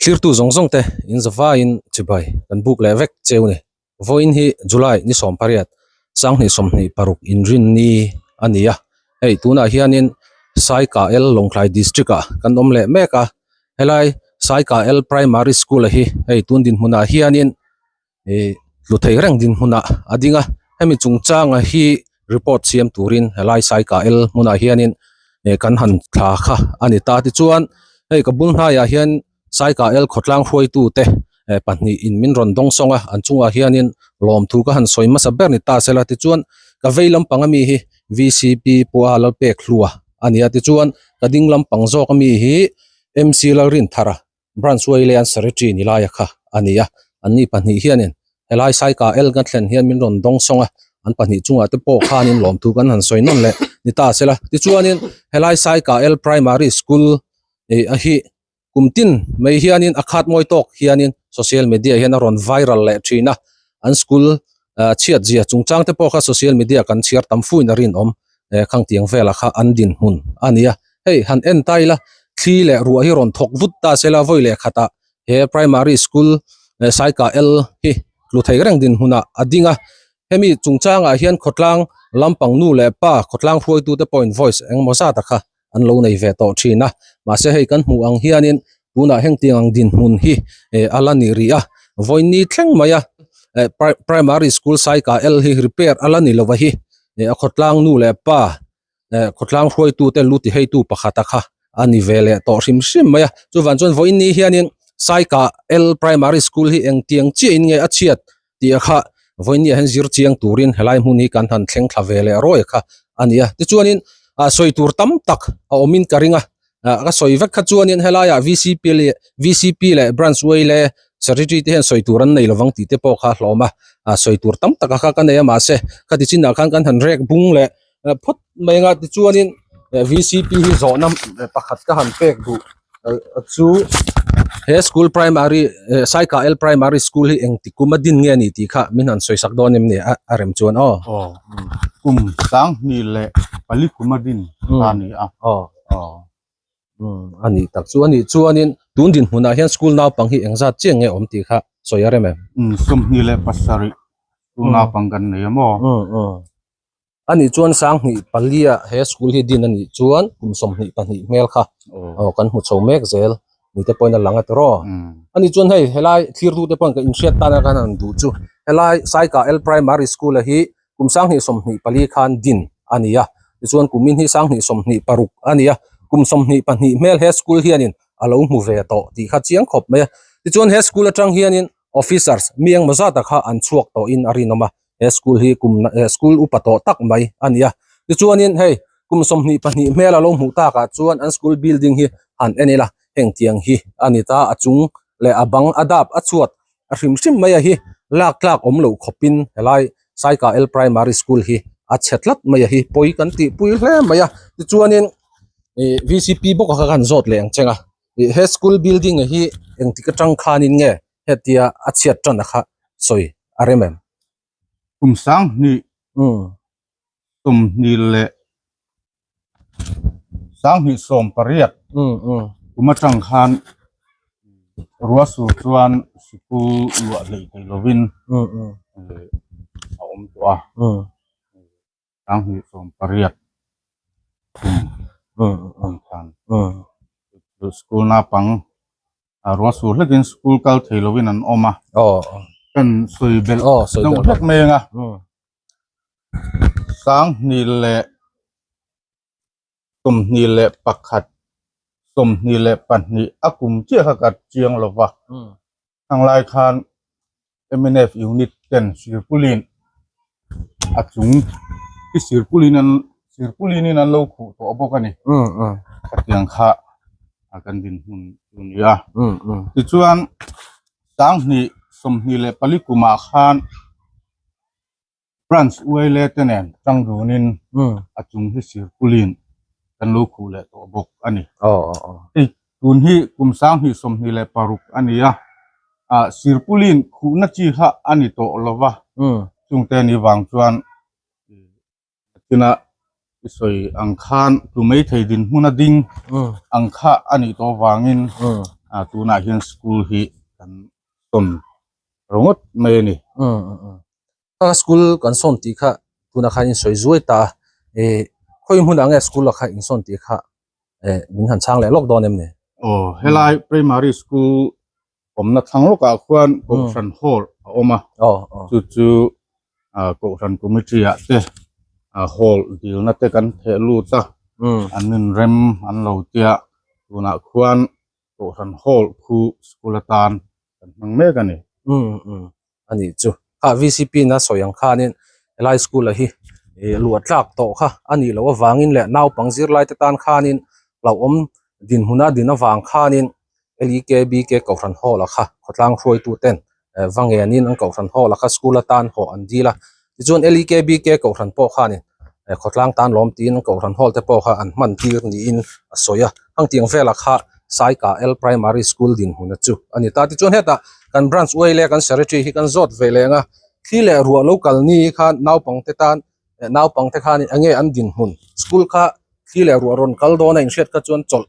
Thlirtu zawng zawng te in zavaiin chibai kan buk leh vek cheu ni. Vawiin hi July ni 18, 2026 inrinni a ni a. Hei tunah hianin Saikael Lawngtlai District ah kan awm leh mek a. Helai Saikael Primary School a hi hei tun dinhmunah hianin ih tlu thei reng dinhmunah a ding a. Hemi chungchanga hi report siam turin helai Saikael hmunah hianin ih kan han thla kha a ni ta. Tichuan hei ka bul hnaiah hian Saikael khawtlang hruaitute pahnih in min rawn dawng sawng a, an chungah hianin lawmthu ka han sawi hmasa ber ni ta sela tichuan ka vei lampang ami hi VCP Pua Lalpek Hlua a ni a tichuan ka ding lampang zawk ami hi MC Lalrinthara Branch Wayland Secretary ni laia kha a ni a, anni pahnih hianin helai Saikael kan thlen hian min rawn dawng sawng a, an pahnih chungah te pawh khanin lawmthu kan han sawi nawn leh ni ta sela tichuanin helai Saikael Primary School a hi Kum tin mai hianin a khat mawi tawk hianin social media hian a rawn viral leh thin a, an school chhiat zia chungchang te pawh kha social media kan chhiar tam fuin a rinawm khang tiang velah kha an dinhmun a ni a. Hei han en ta ila thli leh ruah hi rawn thawk vut ta sela vawi leh khatah he primary school Saika L hi tlu thei reng dinhmunah a ding a, hemi chungchangah hian khawtlang lampang nu leh pa khawtlang hruaitute pawhin voice engemaw zat a kha an lo nei ve tawh thin a mahse hei kan hmuh ang hianin tunah heng tiang ang dinhmun hi eh a la ni rih a vawiin thleng mai a eh primary school saika l hi repair a la ni lova hi eh a khawtlang nu leh pa eh khawtlang hruaitu te lu ti heitu pakhat a kha a ni ve leh tawh hrim hrim mai a chuvang chuan vawiin ni hianin saika l primary school hi eng tiang chiah in nge a chhiat tih a kha vawiin ah hian zir chiang turin helai hmun hi kan han thleng thla ve leh rawi kha a ni a tichuanin ah sawi tur tam tak a awmin ka ring a ah ka sawi vek kha chuanin helaiah vcp leh vcp leh branch way leh secretary te hian sawi tur an nei lovang tih te pawh kha a hlawm a ah sawi tur tam tak a kha ka nei a mahse khati chinah khan kan han rek bung leh phawt mai anga tichuanin vcp hi zawhna pakhat ka han pek duh chu he school primary saika l primary school hi engti kum a din nge a ni tih kha min han sawi sak dawn em ni a a rem chuan aw aw kum sang hnih leh pali kum a din ta a ni a aw aw a nih tak chu a nih chuanin tun dinhmunah hian school naupang hi engzat chiang nge awm tih kha sawi a rem em 27 school naupang kan nei a maw A nih chuan 2004 ah he school hi din a nih chuan kum 22 hmel kha aw kan hmu chho mek zel ni te pawhin a lang a tiraw. A nih chuan hei helai thirtu te pawhin ka inhriat tan a kan han duh chu helai Saika L Primary School a hi kum 2024 khan din a ni a tichuan kumin hi 2026 a ni a kum 22 hmel he school hianin a lo hmu ve tawh tih kha chiang khawp mai a tichuan he school atang hianin officers mi engmaw zat ah kha an chhuak tawhin a rinawm a. he school hi kum eh school upa tawh tak mai a ni a tichuanin hei kum 22 hmel a lo hmuh takah chuan an school building hi han en ila heng tiang hi a ni ta a chung leh a bang a dap a chhuat a hrim hrim mai a hi lak tlak awm loh khawpin helai Saika L primary school hi a chhe tlat mai a hi pawi kan tih pui hle mai a tichuanin ih V C P bawk a kha kan zawt leh ang cheng a ih he school building hi engtik atang khanin nge hetia a chhiat tan a kha sawi a rem em? Kum 20 20 leh 2018 kum atang khan ruah sur chuan sikul luah hleih thei lovin a awm tawh a. 2018 kum ang khan school naupang ruah sur hlekin school kal thei lovin an awm a kan sawi belh deuh hlek mai ang a 2021 22 a kum chiah kha ka chiang lova Hang lai khan mnf unit ten sirpulin a chung hi sirpulin an sirpulin in an lo khuh tawh bawk a ni khatiang kha a kan dinhmun chu a ni a tichuan 2024 kumah khan Branch uaile te nen tang dunin a chung hi sirpulin kan lo khuh leh tawh bawk a ni. Hei tun hi kum 2026 a ni a, ah sirpulin khuhna chi kha a ni tawh lo va, chungte ni vang chuan tinah i sawi ang khan tlu maithei dinhmun a ding ang kha a nih tawh vangin. tunah hian school hi kan sawn ringawt mai a ni. Kha school kan sawn tih kha tunah khan in sawi zuai ta a, eh khawi hmunah nge school ah kha in sawn tih kha eh min han chhang leh lawk dawn em ni? Aw helai primary school awmna thlang lawkah khuan kohhran hall a awm a, chu chu kohhran committee ah te hall dilna te kan theh lut a, an inrem an lo tia tunah khuan kohhran hall khu school atan kan hmang mek a ni. A nih chu. Kha VCP na sawi ang khanin helai school ah hi ih luah tlak tawh kha a nih loh avangin leh naupang zirlai te tan khanin hlauhawm dinhmuna din avang khanin LEKBK Kohhran Hall ah kha khawtlang hruaitu ten va ngenin an Kohhran Hall ah kha school atan hawh an dil a. Tichuan LEKBK Kohhran pawh khanin khawtlang tan lawm tiin an Kohhran Hall te pawh kha an hman tir niin a sawi a. Hang tiang velah kha Saika L Primary School dinhmuna chu a ni ta. Tichuan hetah kan branch uai leh kan secretary hi kan zawt ve leh ang a, thli leh ruah lo kal ni khan naupangte tan naupangte khanin eng nge an dinhmun school kha thli leh ruah rawn kal dawn a inhriat kha chuan chawlh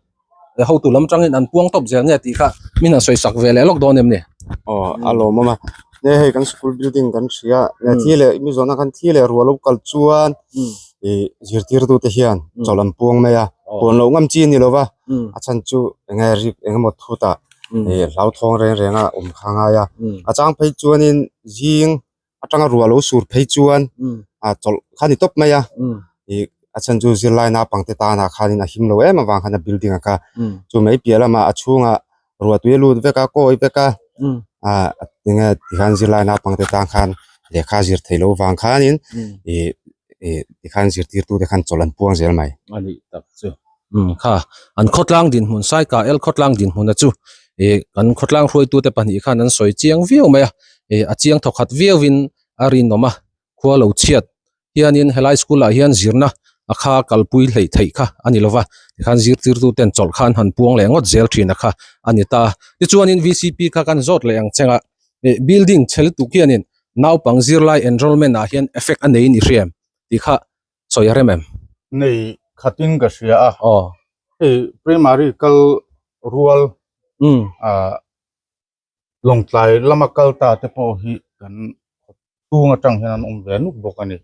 leh hotu lam tangin an puang tawp zel nge tih kha min han sawi sak ve leh lawk dawn em ni? Aw a lawmawm a, ne hei kan school building kan hria ne thli leh mi zawhna khan thli leh ruah lo kal chuan ih zirtirtute hian chawlh an puang mai a, puan loh ngam chi a ni lo va, a chhan chu eng nge rik eng emaw thutah ih hlauthawng reng reng a awm kha a ngai a, a chang phei chuanin zing atanga ruah lo sur phei chuan a chawlh kha a ni tawp mai a ih a chhan chu zirlai naupangte tanah khanin a him lo em avang khan a building a kha chu mai piah lamah a chhungah ruah tui a lut vek a kawi vek a ah enge tikhan zirlai naupangte tan khan lehkha zir theih loh vang khanin ih ih tikhan zirtirtute khan chawlh an puang zel mai. A nih tak chu. Umm kha an khawtlang dinhmun Saika el khawtlang dinhmuna chu ih kan khawtlang hruaitute pahnih khan an sawi chiang viau mai a ih a chiang thawkhat viauin a rinawm a khua lo chhiat hianin helai school ah hian zirna a kha kalpui hleih theih kha a ni lova tikhan zirtirtu ten chawlh khan han puang leh ngawt zel thin a kha a ni ta tichuanin V_C_P kha kan zawt leh ang cheng a ih building chhe lutuk hianin naupang zirlai enrollment ah hian effect a nei ni hriam tih kha sawi a rem em? Nei khatin ka hria a. Aw. Hei primary kal rual ah Lawngtlai lama kal ta te pawh hi kan chhung atang hian an awm ve nuk bawk a ni.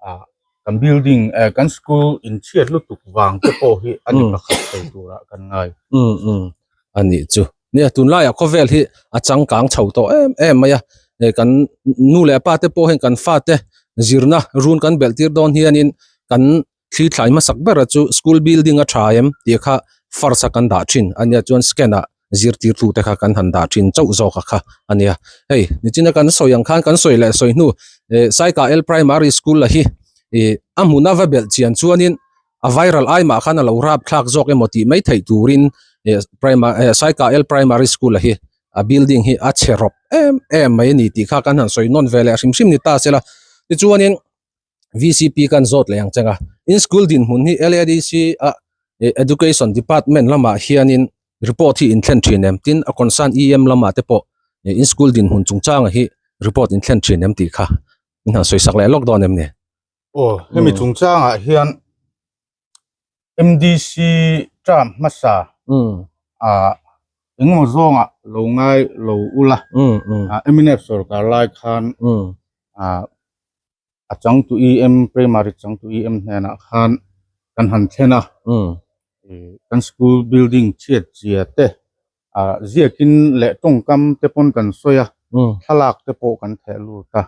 Ah kan building eh kan school inchhiat lutuk vang te pawh hi a ni pakhat thei turah kan ngai. A nih chu. Nia tunlaiah khawvel hi a changkang chho tawh em em mai a, hei kan nu leh pa te pawh hian kan fate zirna run kan belh tir dawn hianin kan thli thlai hmasak bera chu school building a tha em tih kha first a kan dah thin a nia chuan scan ah zirtirtu te kha kan han dah thin chauh zawk a kha a nia. Hei nichina kan sawi ang khan kan sawi leh sawi hnu eh Saika L Primary School la hi ih a hmun a va belh chian chuanin a viral ai mah khan a lo rap thlak zawk emaw tih mai theih turin eh eh Saika L Primary School a hi a building hi a chhe rawp em em mai a ni tih kha kan han sawi nawn ve leh hrim hrim ni ta sela tichuanin V_C_P kan zawt leh ang cheng a in school dinhmun hi L_A_D_C a eh education department lamah hianin report hi in thlen thin em tin a concern E_M lamah te pawh eh in school dinhmun chungchanga hi report in thlen thin em tih kha min han sawi sak leh lawk dawn em ni? Aw, hemi chungchangah hian MDC term hmasa ah engemaw zawngah lo ngai lo ula mnf sorkar lai khan ah a changtu EM primary changtu EM hnenah khan kan han thlen a kan school building chhiat zia te ah ziakin leh tawngkam te pawn kan sawi a thlalak te pawh kan theh lut a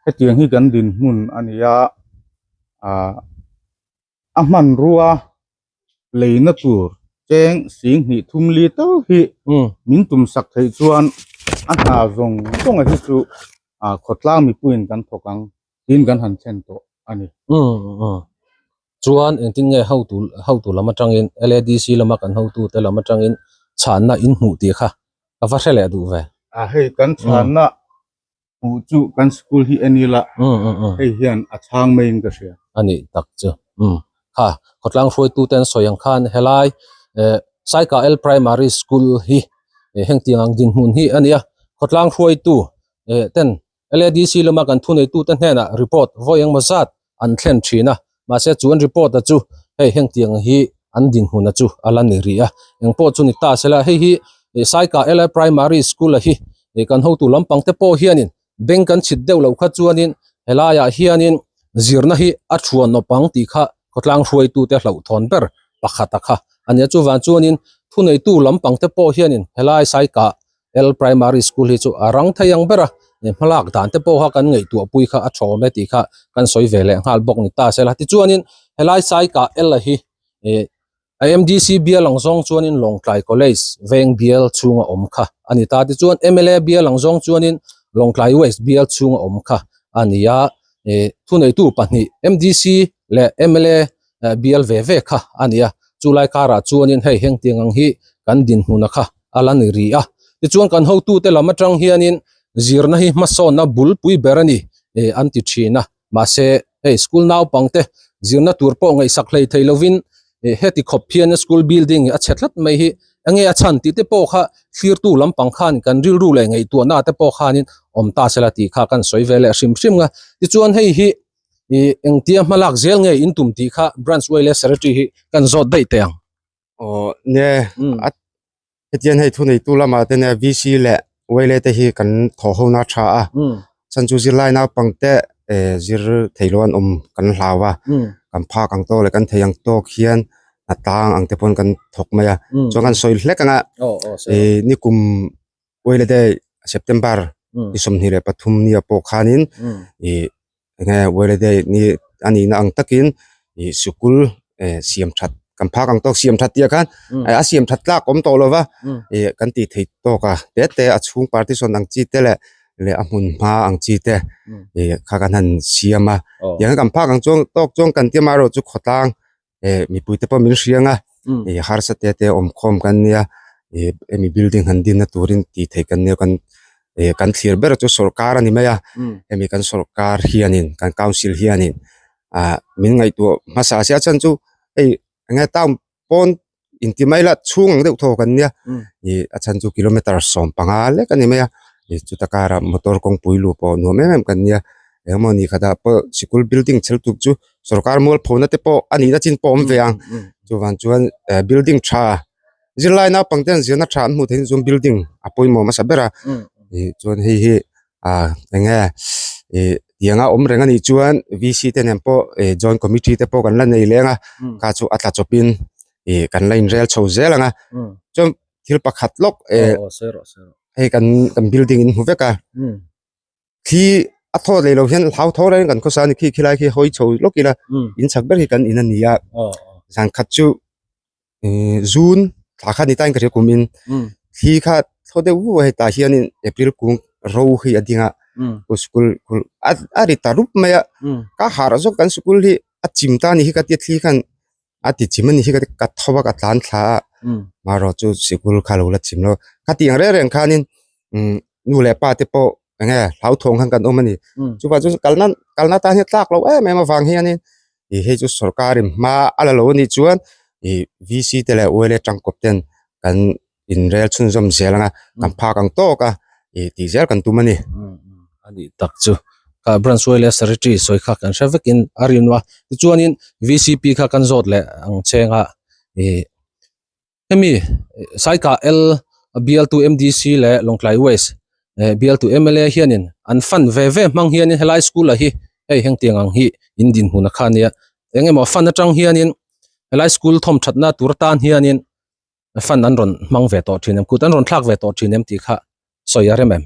hetiang hi kan dinhmun a ni a ah a hmanrua leina tur cheng sing hnih thum li tal hi min tum sak theih chuan a hna zawng zawng a hi chu ah khawtlang mipuiin kan thawk ang tiin kan han thlen tawh a ni. Chuan engtin nge hotu hotu lam atangin LADC lama kan hotute lam atangin chhanna in hmuh tih kha ka va hre leh duh ve. A hei kan chhanna hmuh chu kan school hi en ila hei hian a chhang maiin ka hria. A nih tak chu. Umm kha khawtlang hruaitute an sawi ang khan helai eh Saika L Primary School hi hengtiang ang dinhmun hi a nia khawtlang hruaitu eh ten LADC lama kan thuneitute hnenah report vawi engmaw zat an thlen thin a, mahse chu an report a chu hei hengtiang hi an dinhmun a chu a la ni rih a, engpawh chu ni ta sela hei hi Ih Saika LI Primary School a hi ih kan hotu lampang te pawh hianin bank an chhit deuh loh kha chuanin helaiah hianin zirna hi a thuan nawp ang tih kha khawtlang hruaitute hlauhthawn ber pakhat a kha a nia. Chuvang chuanin thuneitu lampang te pawh hianin helai Saika L Primary School hi chu a rang thei ang ber a, hmalak dan te pawh kha kan ngaihtuah pui kha a thawm e tih kha kan sawi ve leh nghal bawk ni ta sela. Tichuanin helai Saika L a hi ih MDC bial ang zawng chuanin Lawngtlai College veng bial chhunga awm kha a ni ta. Tichuan mla bial ang zawng chuanin Lawngtlai West bial chhunga awm kha a ni a, ih thuneitu pahnih MDC leh mla bial ve ve kha a ni a. Chulai karah chuanin hei hengtiang ang hi kan dinhmun a kha a la ni rih a. Tichuan kan hotute lam atang hianin zirna hi hmasawnna bulpui ber a ni eh an ti thin a. Mahse hei school naupangte zirna tur pawh ngaihsak hlei thei lovin eh heti khawp hian school building a chhe tlat mai hi enge a chhan tih te pawh kha thlirtu lampang khan kan rilru leh ngaihtuahna te pawh khanin awm ta sela tih kha kan sawi ve leh hrim hrim a. Tichuan hei hi ih engtia hmalak zel nge in tum tih kha branch wireless secretary hi kan zawt daih teh ang. Aw nia a hetiang hei thuneitu lamah te nia VC leh YLA te hi kan thawh ho na tha a chhan chu zirlai naupang te eh zir thei lo an awm kan hlau a kan phak ang tawk leh kan thei ang tawk hian a tang ang te pawn kan thawk mai a chuan kan sawi hlek ang a ih nikum YLA te September ni 23 nia pawh khanin ih enge YLA day ni a nihna ang takin ih sikul eh siam that kan phak ang tawk siam that tih ah khan a siam that tlak awm tawh lova ih kan tih theih tawk a te te a chhung partition ang chi te leh leh a hmun hma ang chi te ih kha kan han siam a tiang kan phak ang chuan tawk chuan kan tia amaherawh chu khawtlang eh mipui te pawh min hriang a ih harsa te te awm khawm kan nia ih hemi building han din na turin tih theih kan nia kan ih kan thlir ber chu sawrkar a ni mai a hemi kan sawrkar hianin kan council hianin ah min ngaihtuah hmasa sia chhan chu hei enge town pawn inti mai la chhung ang deuh thaw kan nia ih a chhan chu kilometer 15 lek a ni mai a ih chuta karah motor kawngpui luh pawh nuam em em kan nia engemaw ni khatah pawh sikul building chhel tuk chu sorkar mualphona te pawh a nihna chin pawh a awm ve ang chuvang chuan eh building tha zirlai naupang ten zirna tha an hmuh theih chuan building a pawimawh hmasa ber a ih chuan hei hi ah eng nge ih tianga awm reng a nih chuan V C te nen pawh ih joint committee te pawh kan la nei leng a kha chu a tla chawpin ih kan la inrel chho zel ang a chuan thil pakhat lawk eh hei kan kan building in hmu vek a. Khi a thaw leh lo hian hlau tho reng kan khawsa a ni khi khilai khi hawi chho lawk ila in chak ber hi kan in a ni a zan khat chu ihh zun thla kha ni tain ka hria kum in thli kha thaw deuh vuah a hetah hianin april kung ro hi a ding a school a ri ta rup mai a ka harh zawk kan school hi a chim ta a ni hi ka tia thli khan a ti chim a ni hi ka ka tho a ka tlan thla a marawh chu sikul kha lo la chim lo kha tih ang reng reng khanin umm nu leh pa te pawh eng nge hlauthawng khan kan awm a ni chuvang chuan kalna kalna tan hian tlak loh em em avang hianin ih hei chu sorkarin hma a la lo a nih chuan ih V C te leh U L A tangkawp ten kan inrel chhunzawm zel anga kan phak ang tawk a ih tih zel kan tum a ni. A nih tak chu kha branch way leh secretary sawi kha kan hre vekin a rin a tichuanin V C P kha kan zawt leh ang cheng a ih hemi Saika L bialtu M D C leh Lawngtlai West eh bialtu M L A hianin an fund ve ve hmang hianin helai school ah hi hei hengtiang ang hi in dinhmun a kha ania eng emaw fund atang hianin helai school thawm thatna tur atan hianin fan an rawn hmang ve tawh thin em kut an rawn thlak ve tawh thin em tih kha sawi a rem em.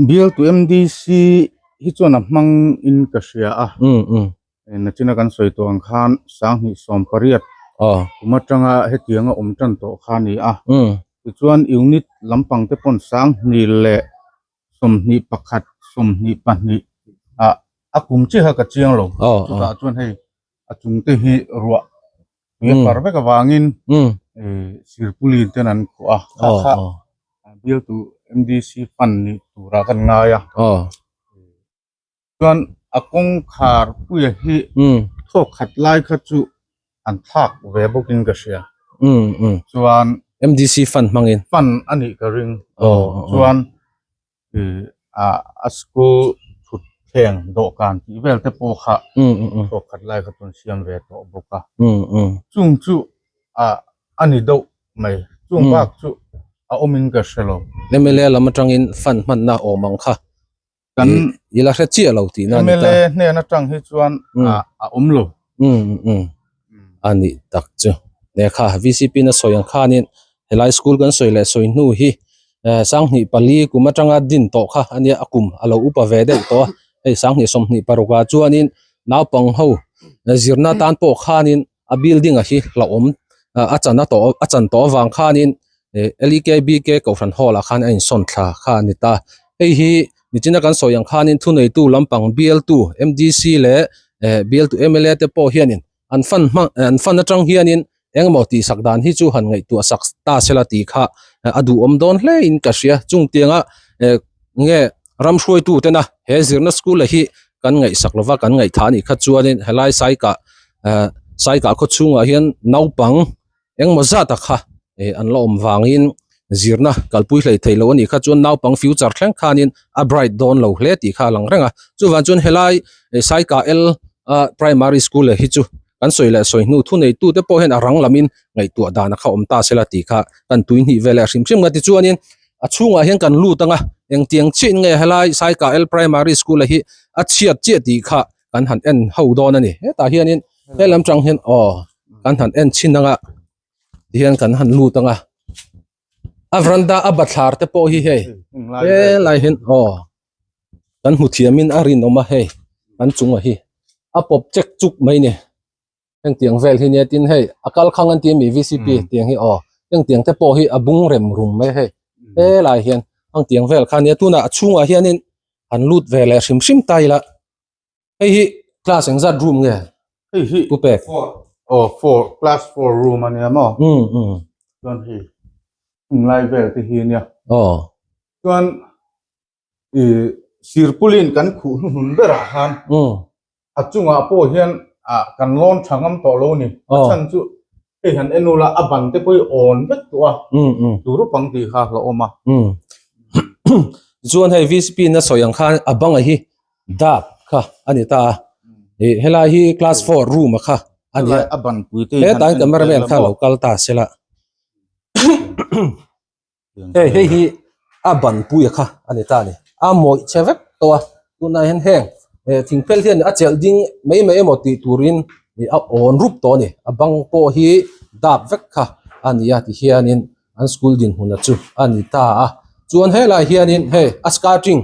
Bialtu MDC hi chuan a hmang in ka hria a. Um um. Nachina kan sawi tawh ang khan 2018 aw kum atanga hetiang a awm tan tawh kha a ni a. Um. Tichuan unit lampang te pawn 2021 22 ah a kum chiah kha ka chiang lo. Chutah chuan hei a chung te hi ruah tui a far vek avangin sirpulin ten an khuah a kha kha bialtu M_D_C fund ni turah kan ngai a chuan a kawngkhar puia hi thawk khat lai kha chu an thlak ve bawkin ka hria chuan M_D_C fund hmangin fund a nih ka ring chuan a school thut thleng dawhkan tih vel te pawh kha thawk khat lai kha chuan siam ve tawh bawk a chung chu ah a ni deuh mai chung bak chu. A awmin ka hre lo. MLA lam atangin fund hmanna awm ang kha Kan i la hre chiah lo tihna a ni ta. MLA hnen atang hi chuan a awm lo. Umm umm a nih tak chu. Lehkha VCP na sawi ang khanin helai school kan sawi leh sawi hnu hi 2004 kum atanga din tawh kha a nia a kum a lo upa ve deuh tawh a hei 2026 ah chuanin naupang ho zirna tan pawh khanin a building a hi hlauhawm a chan a tawh a chan tawh avang khanin LEKBK kohhran hall ah khan a insawn thla kha a ni ta hei hi nichina kan sawi ang khanin thuneitu lampang bialtu M_D_C leh bialtu M_L_A te pawh hianin an fan hmang an fan atang hianin engemaw tih sak dan hi chu han ngaihtuah sak ta sela tih kha a duhawm dawn hle in ka hria chung tianga nge ram hruaitu tena he zirna school a hi kan ngaihsak lova kan ngaihthah anih kha chuanin helai saikah eh saikah khaw chhungah hian naupang engmaw zat a kha eh an la awm vangin zirna kalpui hlei theih loh anih kha chuan naupang future thleng khanin a bright dawn lo hle tih kha a lang reng a chuvang chuan helai saikah L a primary school hi chu kan sawi leh sawi hnu thu nei tute pawh hian a rang lamin ngaihtuah dan a kha awm ta sela tih kha kan tui hnih vel leh hrim hrim nga tichuanin a chhungah hian kan lut anga engtiang chiah in nge helai saikah L primary school a hi a chhiat chiah tih kha kan han en ho dawn a ni hetah hianin he lam tang hian aw kan han en chhin anga tihian kan han lut anga a veranda a bathlar te pawh hi hei helai hian aw kan hmu thiamin a rinawm a hei kan chungah hi a pawp chek chuk mai ni hengtiang vel hi nia tin hei a kal khang an ti ami V_C_P tiang hi aw hengtiang te pawh hi a bung rem rum mai hei helai hian hengtiang vel kha nia tunah a chhungah hianin an lut ve leh hrim hrim ta ila. Hei hi class engzat room nge? Hei hi Pu Pek. Aw four class four room a nia maw? Um um. Chuan hei hung lai vel te hi nia. Aw. Chuan i sirpulin kan khuh hnuhnun berah khan Um. a chungah pawh hian ah kan lawn tha ngam tawh lo ni. A chhan chu hei han en ula a ban te pawh hi awn vek tawh a. Um um. Turu pang tih kha hlauhawm a. Um. Chuan hei VCP na sawi ang khan a banga hi dap kha a ni ta a ih helai hi class four room a kha a ni a a ban pui te hetah hian camera man kha lo kal ta sela hei hei hi a ban pui a kha a ni ta a ni a mawih che vek tawh a tunah hian heng eh thingphel hian a chelh ding mai mai emaw tih turin ih a awn rup tawh a ni a bang pawh hi dap vek kha a ni a tihianin an school dinhmun a chu a ni ta a chuan helai hianin hei a skirting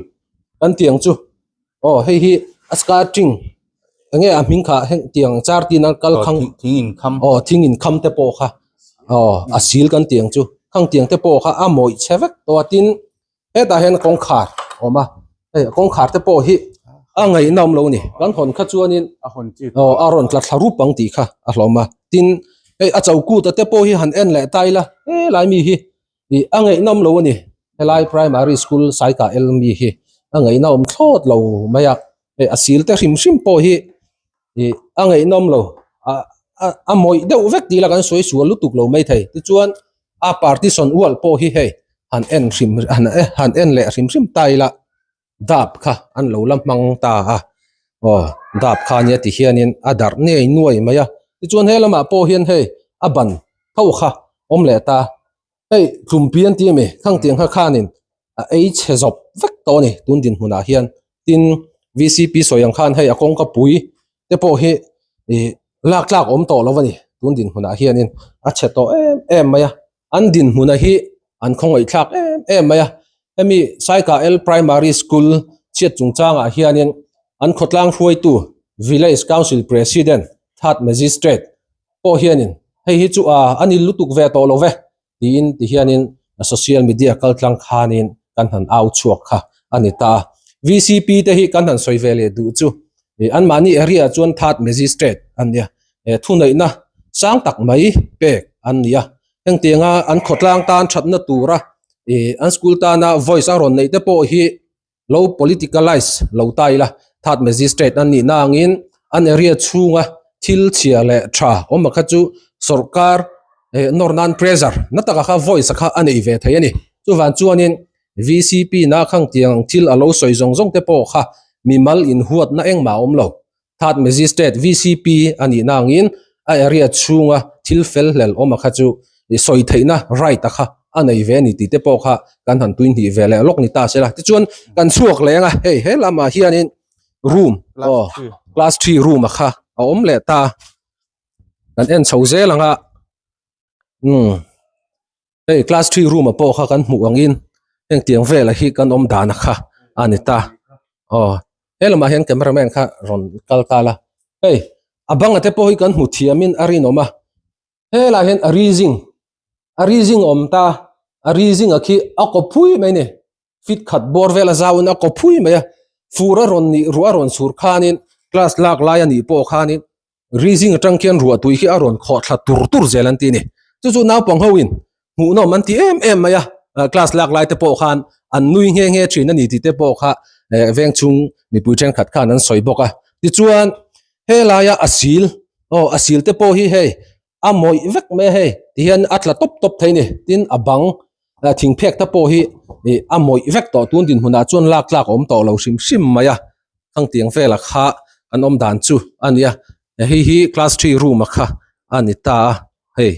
kan tih ang chu aw hei hi a skirting enge a hming kha heng tiang char tin a kal khang thing in kham aw thing in kham te pawh kha aw a sil kan tih ang chu khang tiang te pawh kha a mawih chhe vek tawh a tin hetah hian kawngkhar a awm a hei kawngkhar te pawh hi a ngaihnawm lo a ni kan hawn kha chuanin a hawn chi aw a rawn tla thla rup ang tih kha a hlawm a tin hei a chokut a te pawh hi han en leh ta ila helai mi hi Ih a ngaihnawm lo a ni helai primary school Saikah el mi hi a ngaihnawm thlawt lo mai a hei a sil te hrim hrim pawh hi ih a ngaihnawm lo a a mawih deuh vek tih ila kan sawi sual lutuk lo mai thei tichuan a partition wall pawh hi hei han en hrim han han en leh hrim hrim ta ila. Dap kha an lo la hmang ta a, aw dap kha nia ti hianin a darh ngei nuai mai a, tichuan he lamah pawh hian hei a ban tho kha awm leh ta, hei tlumpi an ti a mi khangtiang kha khanin a ei chhe zawp vek tawh a ni tun dinhmunah hian tin V_C_P sawi ang khan hei a kawngka pui te pawh hi ih lak tlak awm tawh lo a ni tun dinhmunah hianin a chhe tawh em em mai a. An dinhmuna hi an khawngaihthlak em em mai a, hemi Saikah L Primary School chhiat chungchangah hianin an khawtlang hruaitu Village Council President Third Magistrate pawh hianin hei hi chu a a ni lutuk ve tawh lo ve tiin ti hianin social media kaltlang khanin kan han au chhuak kha a ni ta a. VCP te hi kan han sawi ve leh duh chu anmahni area chuan Third Magistrate an nia thuneihna sang tak mai pek an ni a. Hengtianga an khawtlang tan thatna tura ih an school tana voice a rawn neih te pawh hi lo politicalise lo ta ila third magistrate an nih na angin an area chhunga thil chhia leh tha awm ang kha chu sorkar eh nawr nan pressure na taka kha voice kha a nei ve thei a ni chuvang chuanin V_C_P na khang tiang thil a lo sawi zawng zawng te pawh kha mimal inhuatna engmah a awm lo. Third Magistrate VCP a nihna angin a area chhunga thil fel hlel awm a kha chu sawi theihna right a kha a nei ve a ni tih te pawh kha kan han tui hnih ve leh lawk ni ta se la. Tichuan kan chhuak leh ang a, hei he lamah hianin room aw class three room a kha a awm leh ta kan en chho zel ang a umm hei class three room ah pawh kha kan hmuh angin heng tiang velah hi kan awm dan a kha a ni ta aw he lamah hian camera man kha rawn kal ta la hei a bang a te pawh hi kan hmu thiamin a rinawm a helaiah hian a rizing a rizing a awm ta a rizing a khi a kaw phui mai a ni. Fit khat bawr vel a zauin a kaw phui mai a, fur a rawn nih ruah a rawn sur khanin class lak lai a nih pawh khanin rizing atang khian ruah tui khi a rawn khawh thla tur tur zel an ti a ni. Chu chu naupang ho in hmuhnawm an ti em em mai a, class lak lai te pawh khan an nui nghe nghe thin a ni tih te pawh kha veng chhung mipui thenkhat khan an sawi bawk a. Tichuan helaia a sil aw a sil te pawh hi hei a mawih vek mai a hei tihian a tla tawp tawp thei a ni tin a bang thing phek te pawh hi ih a mawih vek tawh tun dinhmunah chuan lak tlak a awm tawh lo hrim hrim mai a thangtiang velah kha an awm dan chu a ni a hei hi class three room a kha a ni ta a hei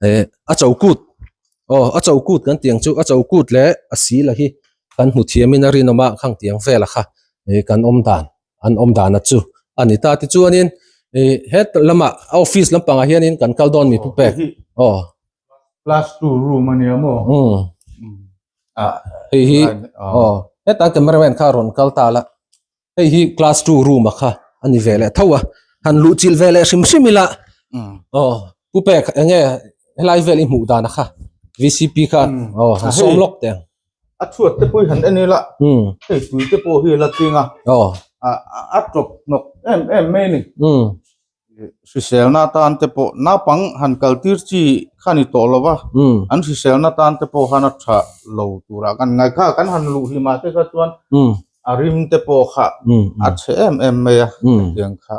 eh a chokut aw a chokut kan tih ang chu a chokut leh a sila hi kan hmu thiamin a rinawm a khangtiang velah kha ih kan awm dan. an awm dan a chu a ni ta tichuanin ih het lamah a office lampangah hianin kan kal dawn mi pu pek aw class 2 room a nia maw um ah hei hi aw heta cameraman kha rawn kal ta la hei hi class 2 room a kha a ni ve leh tho a han luh chilh ve leh hrim hrim ila aw pu pek enge helai vel i hmuh dan a kha VCP kha aw han sawm lawk teh ang. A chhuat te pawh hi han en ila hei tui te pawh hi a la tling a a tawp hnawk em em mai a ni hriselna atan te pawh naupang han kal tir chi kha a ni tawh lo va an hriselna tan te pawh khan a tha lo turah kan ngai kha kan han luh hlim ah te kha chuan a rim te pawh kha a chhe em em mai a hetiang kha.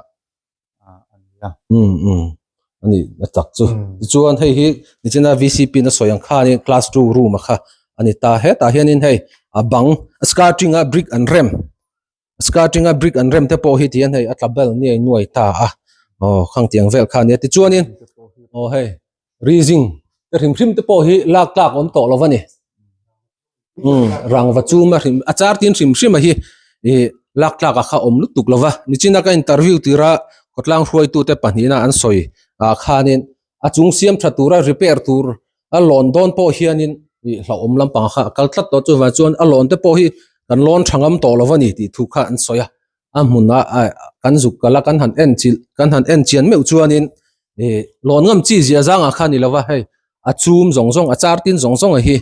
Ani a tak chu tichuan hei hi nichina VCP na sawi ang khanin class 2 room a kha ani ta hetah hianin hei a bang skirting a brick an rem skirting a brick an rem te pawh hi tihian hei a tla bel nuai nuai ta a aw khang tiang vel kha ania tichuanin aw hei rizing te hrim hrim te pawh hi lak tlak awm tawh lo a ni. Umm rangva chum a hrim a char tin hrim hrim a hi ih lak tlak a kha awm lutuk lo va nichina ka interview tira khawtlang hruaitu te pahnihna an sawi ah khanin a chung siam tha tura repair tur a lawn dawn pawh hianin ih hlauhawm lampang kha a kal tlat tawh chuvang chuan a lawn te pawh hi kan lawn tha ngam tawh lo a ni tih thu kha an sawi a a hmunah ah kan zuk kal a kan han en chilh kan han en chian meuh chuanin ih lawn ngam chi zia zangah kha a ni lo va hei a chum zawng zawng a char tin zawng zawng a hi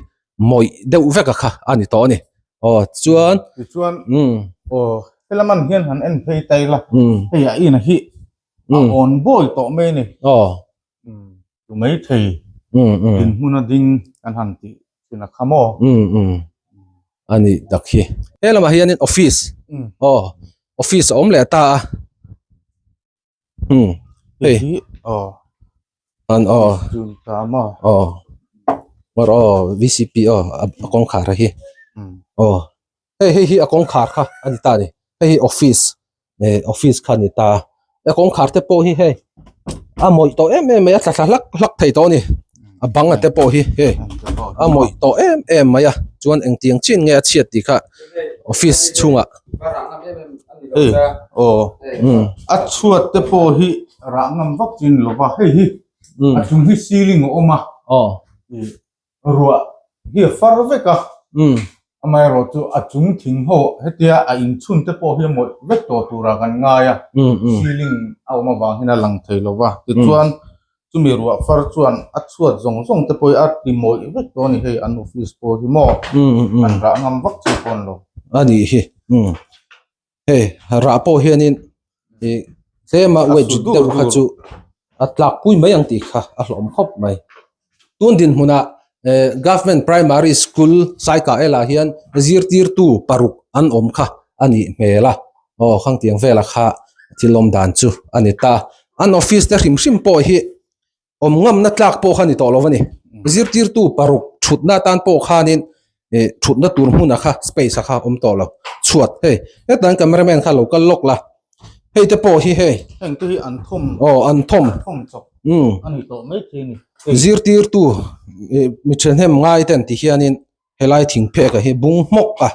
mawih deuh vek a kha a ni tawh a ni aw chuan tichuan um aw helaman hian han en phei tai la um hei a in hi a on bawi tawh mai ni aw um tu mai thei um um din hmun a ding kan han ti thin a kha maw um um ani tak hi he lamah hianin office aw office a awm leh ta a um hei hi aw an aw chun ta maw aw mar aw VCP aw a kawngkhar a hi aw hei hei hi a kawngkhar kha a ni ta a ni hei hi office eh office kha a ni ta a kawngkhar te pawh hi hei a mawih tawh em em mai a tla thla hlak hlak thei tawh a ni a bang a te pawh hi hei a mawih tawh em em mai a chuan engtiang chin nge a chhiat tih kha office chhungah. Hei aw a chhuat te pawh hi rah ngam vak chi ni lova hei hi a chung hi ceiling a awm a aw ruah hi a far vek a amaherawh chu a chung thing ho hetia a inchhun te pawh hi a mawih vek tawh turah kan ngai a ceiling a awm avang hian a lang thei lova tichuan Chumi ruah far chuan a chhuat zawng zawng te pawh hi a ti mawih vek tawh a ni hei an office pawh hi maw an rah ngam vak chu pawn lo. A nih hi hei rah pawh hianin ih tlema wedge deuh kha chu a tlak pui mai ang tih kha a hlawm khawp mai. Tun dinhmunah eh government primary school Saika elah hian zirtirtu paruk an awm kha a nih hmel a. Aw khangtiang vela kha thil awm dan chu a ni ta. An office te hrim hrim pawh hi awm ngamna tlak pawh kha ni tawh lo a ni. Zirtirtu paruk thutna atan pawh khanin ih thutna tur hmuna kha space a kha awm tawh lo. Chhuat hei hetan cameraman kha lo kal lawk la. Hei te pawh hi hei. Heng te hi an thawm. Aw an thawm. Thawm chawp. Umm. A ni tawh mai thei a ni. Zirtirtu. Mi thahnem ngai ten ti hianin helai thing phek ah hi bung hmawk a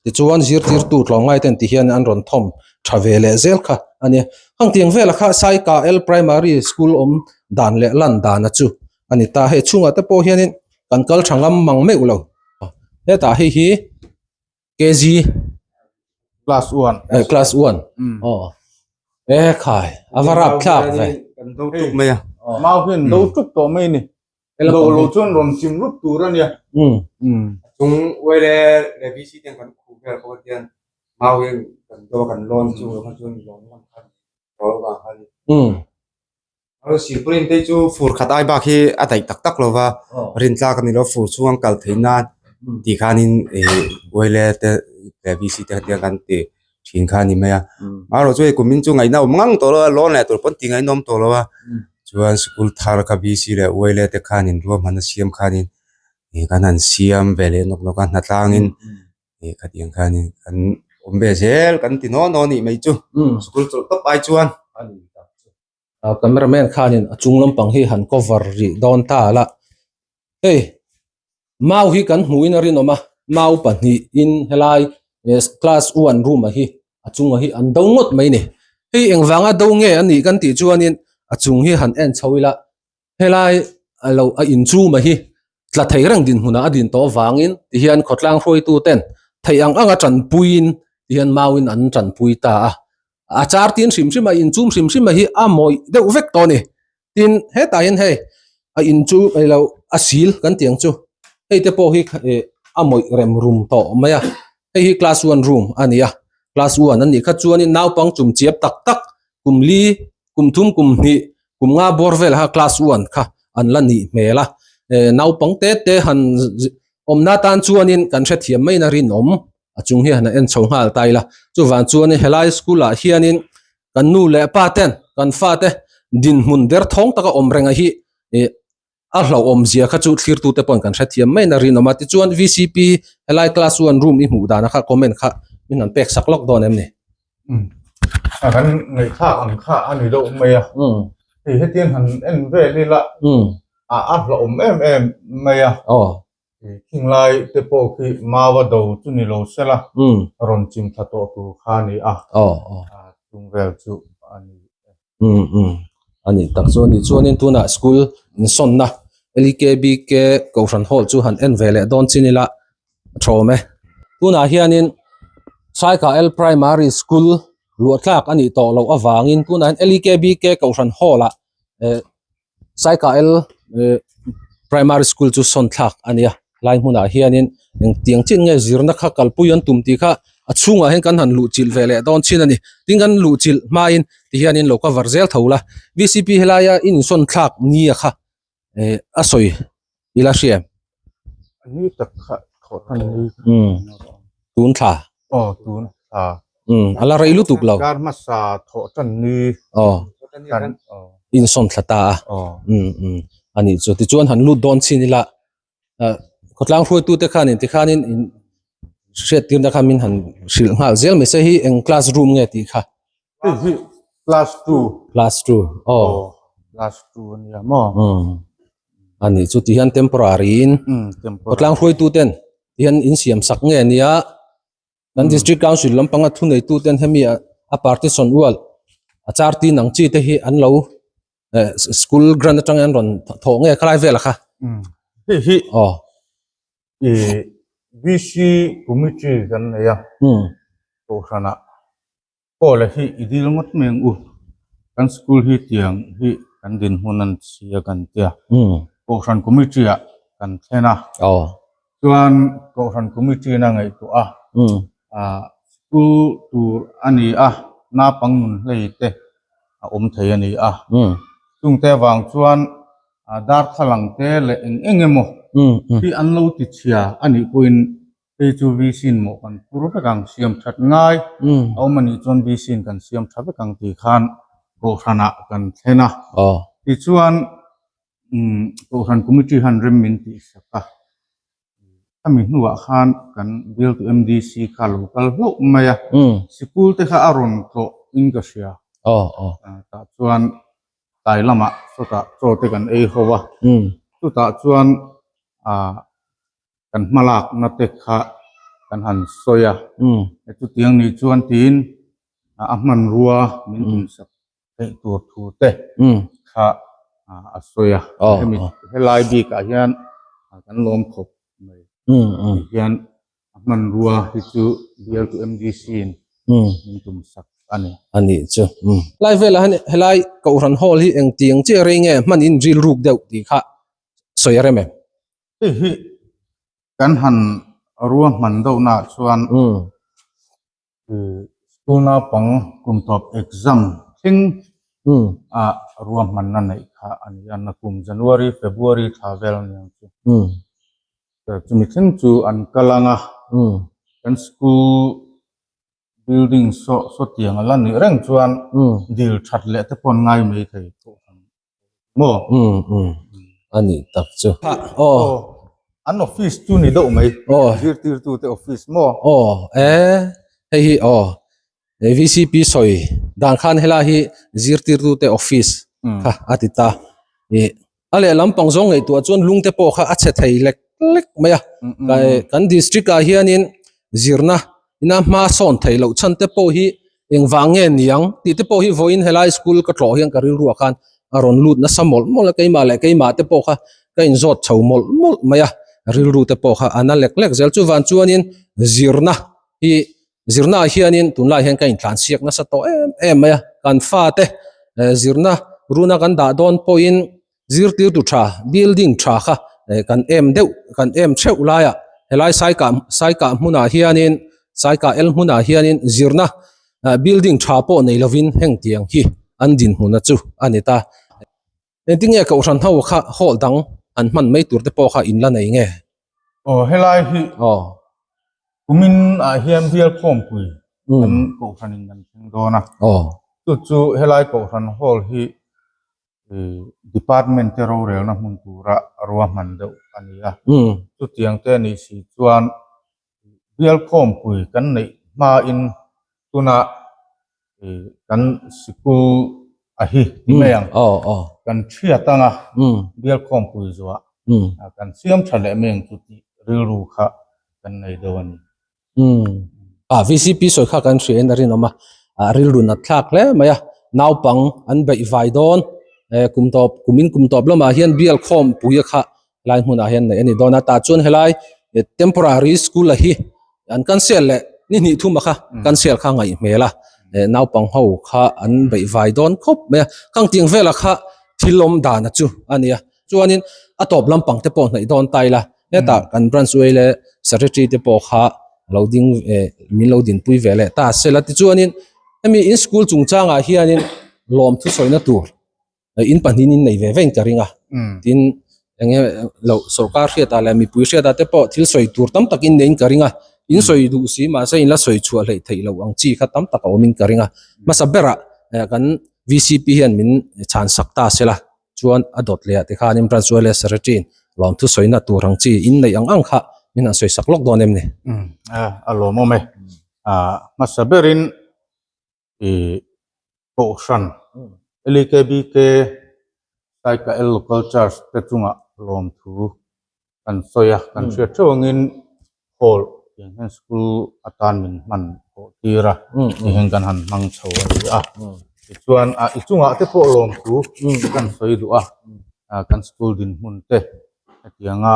tichuan zirtirtu tlawmngai ten ti hian an rawn thawm tha ve leh zel kha a nia. Hang tiang velah kha Saika L Primary School awm dan leh lan dana chu a ni ta. Hei chhungah te pawh hianin kan kal tha ngam mang meuh lo. Hetah hei hi KG class 1 eh class 1 aw e khai ava rap thlak ve kan do tuk mai a mau hian do tuk tawh mai ni do lo chuan rawn chim rup tur ania um chung wele le VC ten kan khu vel pawh hian mau hian kan do kan lawn chu kha chuan lawn lam khan ro ba khan um Silpauline te chu fur khat ai bak hi a daih tak tak lo va, rin tlak a ni lo fur chhung kal theih nan tih khanin ih uaile te leh VC te kha kan ti thin kha a ni mai a. Amaherawh chu hei kumin chu ngaihna awm ngang tawh lo a, lawn leh tur pawn tih ngaihnawm tawh lo a, chuan sikul thar kha VC leh uaile te khanin ruahmanna siam khanin ih kan han siam ve leh nawk nawk a, hnatlangin ih khatiang khanin kan awm ve zel kan ti naw naw a nih mai chu, sikul chawlh tawp ai chuan. Camera man khanin a chung lampang hi han cover rih dawn ta la hei mau hi kan hmuhin a rinawm a mau pahnihin helai class one room ah hi a chungah hi an do ngawt mai a ni hei engvanga do nge a nih kan tih chuanin a chung hi han en chho ila helai a lo a inchum a hi tla thei reng dinhmunah a din tawh avangin tihian khawtlang hruaitu ten theih ang anga tanpuiin tihian mauin an tanpui ta a a char tin hrim hrim a inchum hrim hrim a hi a mawih deuh vek tawh a ni tin hetah hian hei a inchu ilo a sil kan tih ang chu hei te pawh hi ih a mawih rem rum tawh mai a hei hi class one room a ni a class one a nih kha chuanin naupang chum chiap tak tak kum li kum thum kum hnih kum nga bawr vel kha class one kha an la nih hmel a eh naupang te te han awmna tan chuanin kan hrethiam mai na rinawm a chung hi han en chho nghal ta ila chuvang chuanin helai school ah hianin kan nu leh pa ten kan fa te dinhmun der thawng taka awm reng a hi ih a hlauhawm zia kha chu thlirtu te pawhin kan hrethiam mai na rinawm a tichuan V_C_P helai class one room i hmuh dan kha comment kha min han pek sak lawk dawn em ni? A kan ngaihthlak ang kha a ni deuh mai a hei hetiang han en vel ila a a hlauhawm em em mai a Thinglai te pawh khi Mawa do chu ni lo sela rawn chim thla tawh tur kha a ni a chung vel chu a ni e. A nih tak chu a ni. Chuanin tunah school insawnna LEKBK Kohhran Hall chu han en ve leh dawn chin ila a tha awm e. Tunah hianin Saika L Primary School luah tlak a nih tawh loh avangin tunah hian LEKBK Kohhran Hall ah Saika L Primary School chu sawn thlak a nia lai hmunah hianin engtiang chin nge zirna kha kalpui an tum tih kha a chhungah hian kan han luh chilh ve leh dawn chin a ni tin kan luh chilh hmain ti hianin lo cover zel tho la V_C_P helaia in insawn thlak nia kha eh a sawi ila hria em? Ni tak kha thawh tan ni tun thla aw tun thla um a la rei lutuk lo kar hmasa thawh tan ni aw kan aw insawn thla ta a aw um um ani chu tichuan han lut dawn chin ila khawtlang hruaitu te khanin tikhanin in hriat tirna kha min han hrilh nghal zel mai se hi eng class room nge tih kha Hei hi class 2 class 2 aw class 2 ania maw um ani chu ti hian temporary in temporary khawtlang hruaitu ten ti hian in siam sak nge ania kan district council lampanga thu nei tu ten hemi a partition wall a char tin ang chi te hi an lo eh school grant atang an rawn thawh nge khalai vel kha hei hi aw i VC committee kan nei a kohhranah Paula hi i dil ngawt mai ang u. Kan school hi tiang hi kan dinhmun an chhia kan tia. Kohhran committee ah kan thlen a. Chuan Kohhran committee in a ngaihtuah a. School tur a ni a, naupang nun hlei te a awm thei a ni a. Chungte avang chuan darthlalang te leh eng eng emaw hi an lo ti chhia a nih pawhin Hei chu VC-in mawh kan phur vek ang, siam that ngai a awm a nih chuan VC-in kan siam tha vek ang tih khan Kohhranah kan thlen a. Tichuan Kohhran Committee han rem min tih sak a, khami hnuah khan kan bialtu MDC kha lo kal hlauh mai a, sikul te kha a rawn tlawh in ka hria. Tah chuan tlai lamah sawtah chaw te kan ei ho a, chutah chuan. Kan hmalakna te kha kan han sawi a, chutiang nih chuan tiin a hmanrua min tumsak theih tur thu te kha a sawi a. Hemi helai bikah hian kan lawm khawp mai. Ti hian a hmanrua hi chu bialtu MDC in min tumsak a ni. A nih chu. Lai velah hian helai Kohhran Hall hi engtiang chiah rei nge hman in rilruk deuh tih kha sawi a rem em? Hei hi kan han ruahman deuhnaah chuan school naupang kum tawp exam thleng a ruahmanna neih kha a ni a, nakum January, February thla vel a ni ang chu. Chumi thleng chu an kal ang a, kan school building saw sawtiang a la nih reng chuan dil that leh te pawh an ngai mai thei. Maw? Um um a nih tak chu. Aw. An office chu ni deuh mai. Aw. Zirtirtu te office maw? Aw e hei hi aw VCP sawi dan khan helai hi zirtirtu te office kha a ti ta. Ih a lehlam pang zawng ngaihtuah chuan lung te pawh kha a chhe thei lek lek mai a. Kan district ah hianin zirna ina hma sawn theih loh chhan te pawh hi engvang nge niang tih te pawh hi vawiin helai school ka tlawh hian ka rilruah khan a rawn lut nasa mawlh mawlh a keimah leh keimah te pawh kha ka inzawt chho mawlh mawlh mai a rilru te pawh kha a na lek lek zel chuvang chuanin zirna hi zirna ah hianin tunlai hian ka intlansiak nasa tawh em em mai a kan fate zirna runa kan dah dawn pawhin Zirtirtu tha, building tha kha kan em deuh, kan em theuh laiah helai Saikah Saikah hmunah hianin Saikah el hmunah hianin zirna building tha pawh nei lovin heng tiang hi an dinhmuna chu a ni ta. Engtinge Kohhran ho kha hall dang an hman mai tur te pawh kha in la nei nge? Aw helai hi Aw. Kumin ah hian bial khawmpui kan Kohhranin kan thleng dawn a. Aw. Chu chu helai Kohhran hall hi Department te rorelna hmun tura ruahman deuh a ni a. Chutiang te nih si chuan bial khawmpui kan neih hmain tuna kan sikul a hi ti mai ang. Kan thiat anga bial khawmpui zuah kan siam tha leh mai ang chu tih rilru kha kan nei deuh a ni. A VCP sawi kha kan hria in a rinawm a, a rilru nat thlak hle mai a, naupang an beih vai dawn eh kum tawp kum in kum tawp lamah hian bial khawm pui a kha helai hmunah hian neih a ni dawn a, tah chuan helai temporary school a hi an cancel leh ni hnih thum a kha cancel kha ngaih hmel a, eh naupang ho kha an beih vai dawn khawp mai a, khang tiang velah kha thil awm dan a chu a ni a. Chuanin a tawp lampang te pawh hnaih dawn ta ila hetah kan branch way leh secretary te pawh kha lo ding eh min lo dinpui ve leh ta sela tichuanin hemi in school chungchangah hianin lawm thusawina tur in pahnihin in nei ve ve in ka ring a tin eng nge lo sorkar hriatah leh mipui hriatah te pawh thil sawi tur tam tak in nei in ka ring a in sawi duh si mahse in la sawi chhuah hleih theih loh ang chi kha tam tak a awm in ka ring a hmasa berah kan V C P hian min chhan sak ta sela. Chuan a dawt leh ah te khanin branch Wales Secretary in lawmthu sawina tur ang chi in neih ang ang kha min han sawi sak lawk dawn em ni? Umm a lawmawm e. Hmasa berin i Kohhran LEKBK Saikael Local Church te chungah lawmthu kan sawi a, kan hriat theuh angin hall tiang hian school atan min hman pawh tir a, ti hian kan han hmang chho a ni a. Tichuan ah i chungah te pawh lawmthu kan sawi duh a, kan school dinhmun te hetianga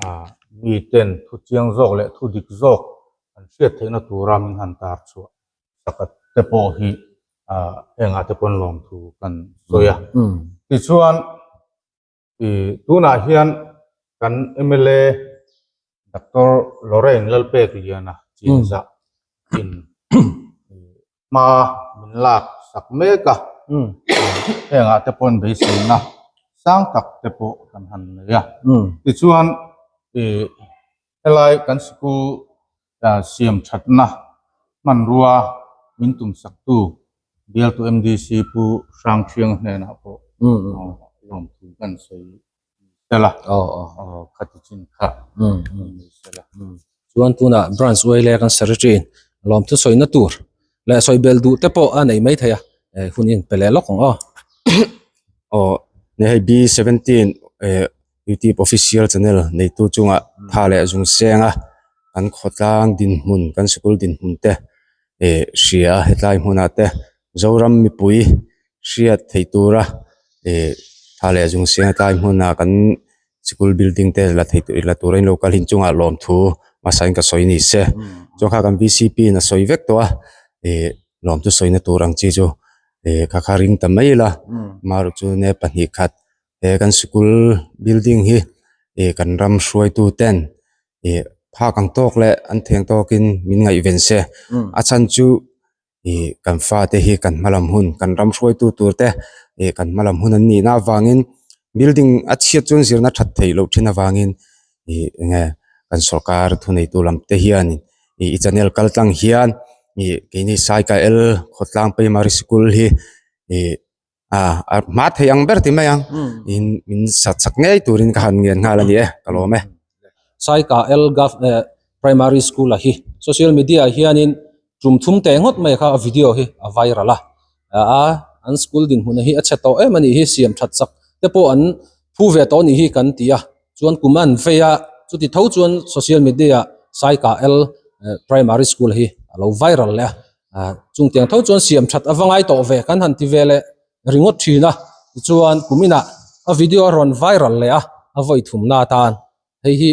ah miten thu chiang zawk leh thu dik zawk an hriat theihna tura min han tar chhuah sak te pawh hi ah hengah te pawn lawmthu kan sawi a. Tichuan. I tunah hian kan mla Doctor Lorraine Lalpekliana chinzah in hma min lak sak mek a, hengah te pawhin beiseina sang tak te pawh kan han nei a. Tichuan i helai kan sikul siam thatna hmanrua min tumsaktu Bialtu MDC Pu Hrangthiang hnenah pawh lawmthu kan sawi tel a, khati chin kha ni sela. Chuan tunah Branch Uaile kan Secretary in lawmthu sawina tur leh sawi bel duh te pawh a nei mai thei a, hun in pe leh lawk ang aw. Aw, hei B17 eh. Youtube official channel neitu chungah tha leh zung seng a kan khawtlang dinhmun kan sikul dinhmun te eh hria a hetlai hmunah te Zoram mipui hriat theih tura eh tha leh zung seng hetlai hmunah kan sikul building te la thei la tura in lo kal hi inchungah lawmthu hmasa in ka sawi ni se chuan kha kan V C P in a sawi vek tawh a eh lawmthu sawina tur ang chi chu eh kha kha ring ta mai ila marawh chu ne pahnih khat he kan sikul building hi eh kan ram hruaitu ten eh phak ang tawk leh an theng tawkin min ngaihven se a chhan chu ih kan fate hi kan hma lam hun kan ram hruaitu tur te ih kan hma lam hun an nih na avangin building a chhiat chuan zirna that theih loh thin avangin ih enge kan sawrkar thuneitu lam te hian ih i channel kal tlang hian ih keini Saikael khawtlang primary school hi ih a hma thei ang ber ti mai ang in min sat chak ngei turin ka han ngen nghal a ni e ka lawm e. Saika L Gov eh Primary School a hi social media ah hianin tum thum teh ngawt mai kha a video hi a viral a a an school dinhmun hi a chhe tawh em a nih hi siam that chak te pawh an phu ve tawh a nih hi kan ti a chuan kum an vei a chuti tho chuan social media ah Saika L Primary School hi a lo viral leh a. Ah chung tiang tho chuan siam that ava ngai tawh ve kan han ti ve leh ringawt thin a tichuan kum inah a video a rawn viral leh a a vawi thum na atan hei hi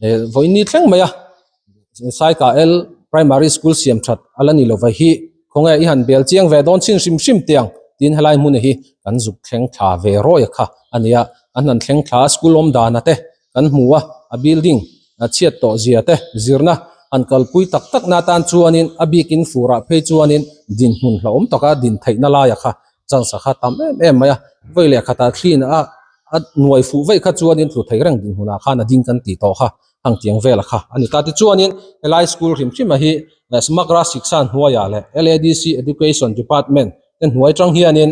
eh vawi ni thleng mai a Saika L primary school siam that a la ni lova hi khawnge i han bel chiang ve dawn chin hrim hrim tiang tin helai hmun hi kan zuk thleng thla ve rawi a kha a nia an han thleng thla a school awm dan a te kan hmu a a building a chhiat tawh zia te zirna han kalpui tak tak na tan chuanin a bikin furah phei chuanin dinhmun hlauhawm taka din theihna laia kha chance kha tam em em mai a vawi leh khatah thliin a a nuai fuh vaih kha chuanin tlu thei reng dinhmunah khan a ding kan tih tawh kha hang tiang vela kha a ni ta tichuanin helai school hrim hrim a hi Smagra Shiksha hnuaiah leh L_A_D_C Education Department te hnuai tang hianin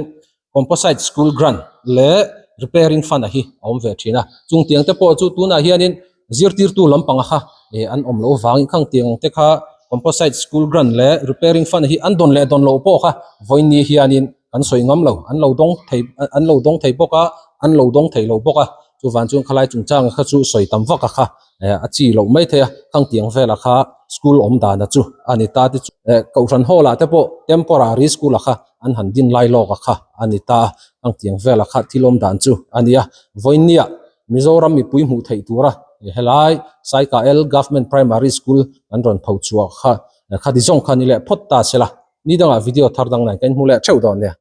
Composite School Grant leh Repairing Fund a hi a awm ve thin a, chung tiang te pawh chu tunah hianin zirtirtu lampanga kha eh an awm loh vangin khang tiang te kha Composite School Grant leh Repairing Fund hi an dawn leh dawn loh pawh kha vawiin hianin kan sawi ngam lo, an lo dawng thei an lo dawng thei bawk a, an lo dawng thei lo bawk a, chuvang chuan khalai chungchanga kha chu sawi tam vak a kha eh a chi loh mai thei a, khang tiang velah kha school awm dana chu a ni ta te chu eh Kohhran hall ah te pawh temporary school ah kha an han din lai lawk a kha a ni ta a, ang tiang vela kha thil awm dan chu a ni a, vawinia Mizoram mipui hmuh theih tura helai Saikael Government Primary School an rawn pho chhuah kha khati zawng kha ni leh phawt ta se la, ni dangah video thar dang nen kan hmu leh theuh dawn nia.